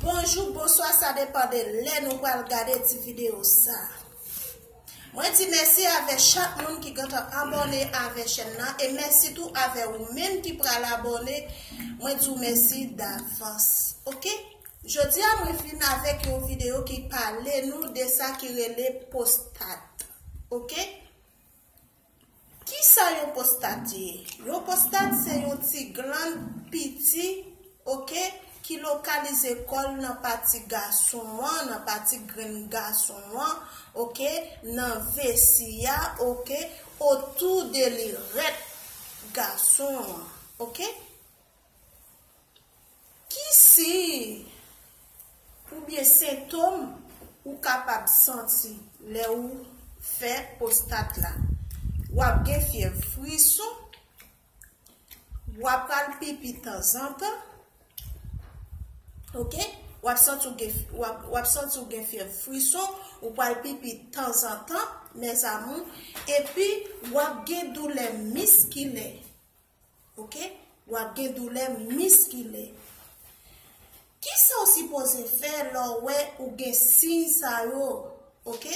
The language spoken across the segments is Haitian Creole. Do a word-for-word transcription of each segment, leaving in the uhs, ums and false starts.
Bonjou, bonswa, sa depann de lè nou pral gade ti videyo sa. Mwen di mèsi avè chak moun ki gentan abòne avè chèn nan, e mèsi tou avè ou menm ki pral abòne. Mwen di w mèsi davans. Oke? Jodi a mwen vin avèk yon videyo ki pale nou de sa ki rele pwostat. Oke? Kisa yon pwostat ye? Yon pwostat se yon ti glann piti, oke, ki lokalize kò l nan pati gason an, nan pati grenn gason an, oke, nan vesi a, oke, otou de li rèt gason an, oke. Ki siy oubyen sentòm ou kapab santi lè ou fè pwostat la? W ap gen fyèv frison, w ap pral pipi tanzantan, oke? W ap santi w gen, w ap, w ap santi w gen fyèv frison, ou pral pipi tanzantan, mèzamou, epi w ap gen doulè miskilè. Oke? W ap gen doulè miskilè. Kisa w sipoze fè lè w wè ou gen siy sa yo? Oke?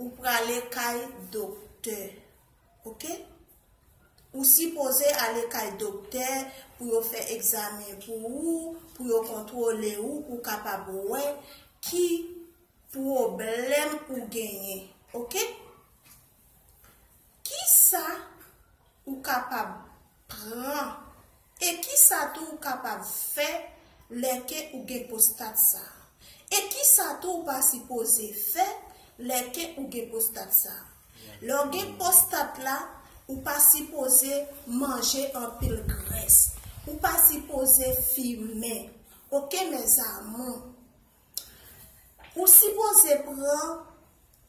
Ou prale kay doktè. Oke? Ou sipoze ale kay doktè pou yo fè egzamen pou ou, pou yo kontwole ou, pou w kapab wè ki pwoblèm ou genyen. Oke? Kisa ou kapab pran? E kisa tou ou kapab fè lè ke ou gen pwostat sa? E kisa tou ou pa sipoze fè lè ke ou gen pwostat sa? Lè w gen pwostat la, ou pa sipoze manje anpil grès. Ou pa sipoze fimen. Oke, mèzamou? Ou sipoze pran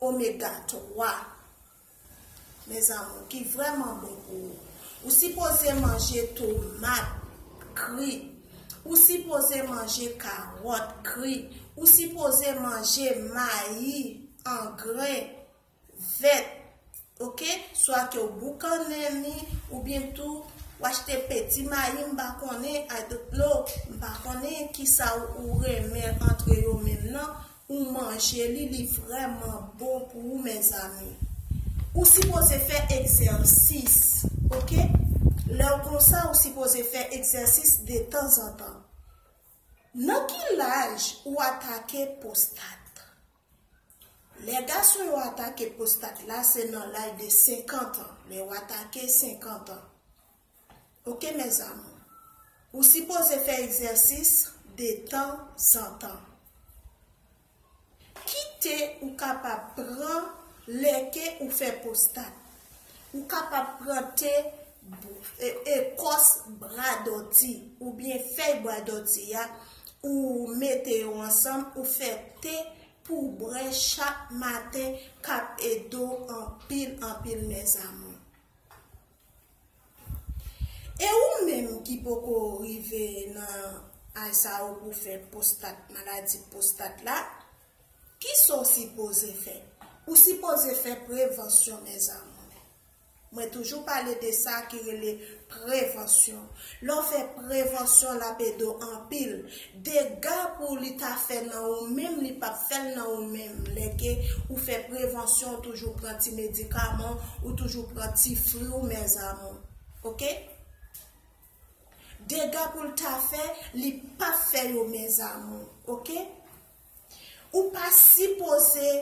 omega twa, mèzamou, ki vrèman bon pou ou. Ou sipoze manje tomat kri. Ou sipoze manje kawòt kri. Ou sipoze manje mayi an gren vèt, oke? Swa ke w boukannen li, oubyen tou, w achte peti mayi, m pa konnen, I don't know, m pa konnen kisa ou, ou renmen antre yo menm nan, ou manje li, li vrèman bon pou ou, mèzami. Ou sipoze fè egzèsis, oke? Lè w konsa, ou sipoze fè egzèsis de tanzantan. Nan ki laj ou atake pwostat? Lè gason yo atake pwostat la, se nan laj de senkant an. Lè yo atake senkant an. Oke, mèzamou. Ou sipoze fè egzèsis de tanzantan. Ki te ou kapab pran lè ke ou fè pwostat? Ou kapab pran te bou-, e-, ekòs bwadòti oubyen fèy bwadòti a, ou mete yo ansanm, ou fè te pou w bwè chak maten, k ap ede w anpil, anpil, mèzamou. E ou menm ki poko rive nan aj sa yo pou fè pwostat, maladi pwostat la, kisa w sipoze fè? Ou sipoze fè prevansyon, mèzamou. Mwen toujou pale de sa ki rele prevansyon. Lè w fè prevansyon, l ap ede w anpil. Dega pou li ta fè nan ou menm, li p ap fè l nan ou menm. Lè ke ou fè prevansyon, ou toujou pran ti medikaman, ou toujou pran ti fri w, mèzamou. Oke? Dega pou l ta fè, li p ap fè yo, mèzamou. Oke? Ou pa sipoze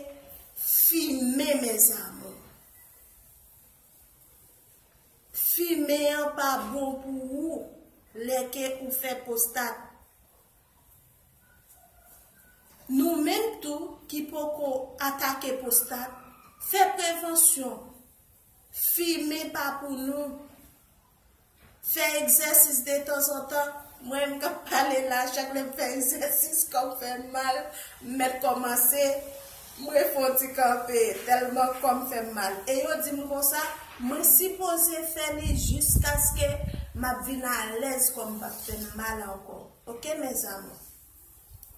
fimen, mèzamou. Fimen an pa bon pou ou lè ke ou fè pwostat. Nou menm tou ki poko atake pwostat, fè prevansyon. Fimen pa pou nou. Fè egzèsis de tanzantan. Mwen menm k ap pale la, chak lè m fè egzèsis, kò m fè m mal, m mèt kòmanse, m refè yon ti kanpe, tèlman kò m fè m mal. E yo di m konsa, mwen sipoze fè li jiskaske m ap vin alèz, kò m p ap fè m mal ankò. Oke, mèzamou?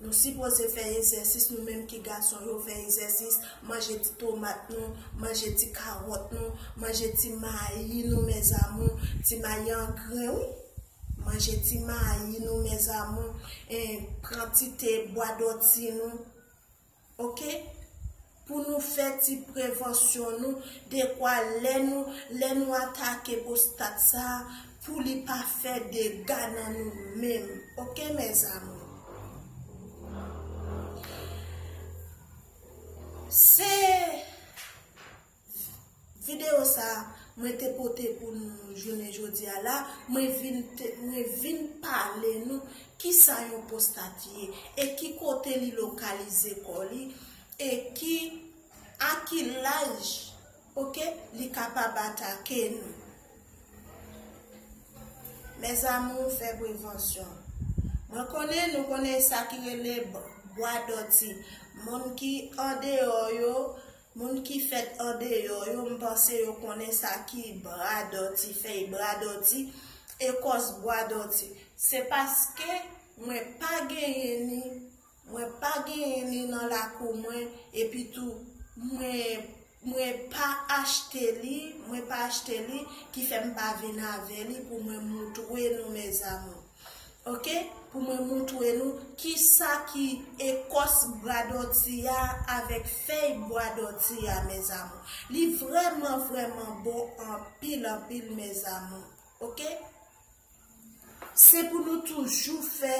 Nou sipoze fè egzèsis, nou menm ki gason yo, fè egzèsis, manje ti tomat nou, manje ti kawòt nou, manje ti mayi nou, mèzamou, ti mayi an gren, wi. Manje ti mayi nou, mes amours, eh, pran ti te bwa dòti nou. Oke? Pou nou fè ti prevansyon nou, dekwa lè nou, lè nou atake pwostat sa, pou li pa fè dega nan nou menm. Oke, mes amours? Se videyo sa mwen te pote pou nou jounen jodi a la, mwen vin te, mwen vin pale nou kisa yon pwostat ye, e ki kote li lokalize kò li, e ki, a ki laj, oke, li kapab atake nou. Mes amours, fè prevansyon. Mwen konnen, nou konnen sa ki rele b-, bwa dòti. Moun ki andeyò yo, moun ki fèt andeyò yo, m panse yo konnen sa ki bwa dòti, fèy bwa dòti, ekòs bwa dòti. Se paske mwen pa genyen ni, mwen pa genyen ni nan lakou mwen, epi tou, mwen, mwen pa achte li, mwen pa achte li, ki fè m pa vin avè li pou mwen moutre nou, mes amours. Oke? Pou mwen moutre nou kisa ki ekòs bwa dòti a avèk fèy bwa dòti a, mes amours. Li vrèman, vrèman bon anpil, anpil, mes amours. Oke? Se pou nou toujou fè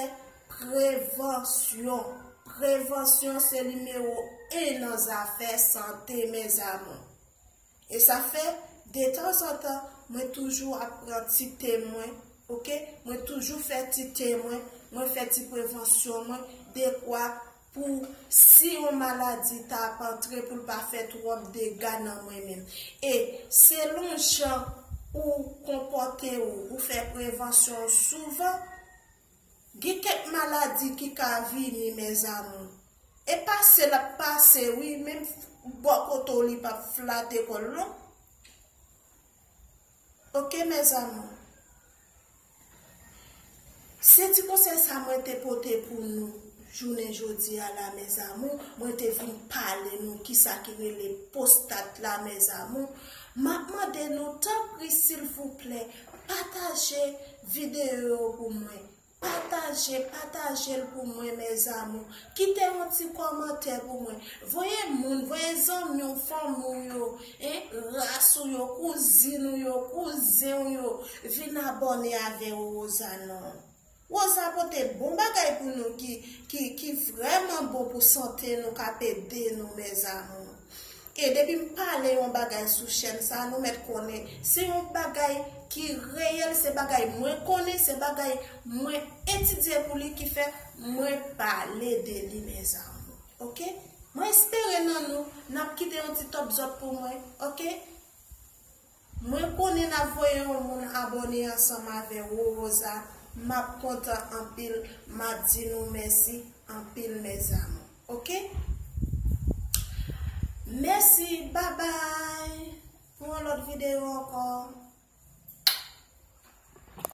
prevansyon. Prevansyon se nimewo en nan zafè sante, mes amours. E sa fè, detanzantan, mwen toujou ap pran ti te mwen, oke? Mwen toujou fè ti te mwen, mwen fè ti prevansyon mwen, dekwa pou si yon maladi ta ap antre pou l pa fè twòp dega nan mwen menm. E selon jan ou konpòte w, ou fè prevansyon w souvan, gen kèk maladi ki ka vini, mes amours. E pase l ap pase, wi, menm bò kote w li p ap flate kò l, non. Oke, mes amours. Se ti konsèy sa mwen te pote pou nou jounen jodi a la, mes amours. Mwen te vin pale nou kisa ki rele pwostat la, mes amours. M ap mande nou, tanpri, silvouplè, pataje videyo yo pou mwen. Pataje, pataje l pou mwen, mes amours. Kite yon ti kòmantè pou mwen. Voye moun, voye zanmi w, fanmi w yo, en, ras ou yo, kouzin ou yo, kouzen w yo, vin abòne avè Rosa non. Rosa pote bon bagay pou nou ki, ki, ki vrèman bon pou sante nou, k ap ede nou, mes amours. E depi m pale yon bagay sou chèn sa, nou mèt konnen se yon bagay ki reyèl, se bagay mwen konnen, se bagay mwen etidye pou li ki fè mwen pale de li, mes amours. Oke? Mwen espere nan nou, n ap kite yon ti thumbs up pou mwen, oke? Mwen konnen n ap voye yon moun abòne ansanm avè Rosa. M ap kontan anpil, m ap di nou mèsi anpil, mes amours. Oke? Mèsi, babay. Pou yon lòt videyo ankò.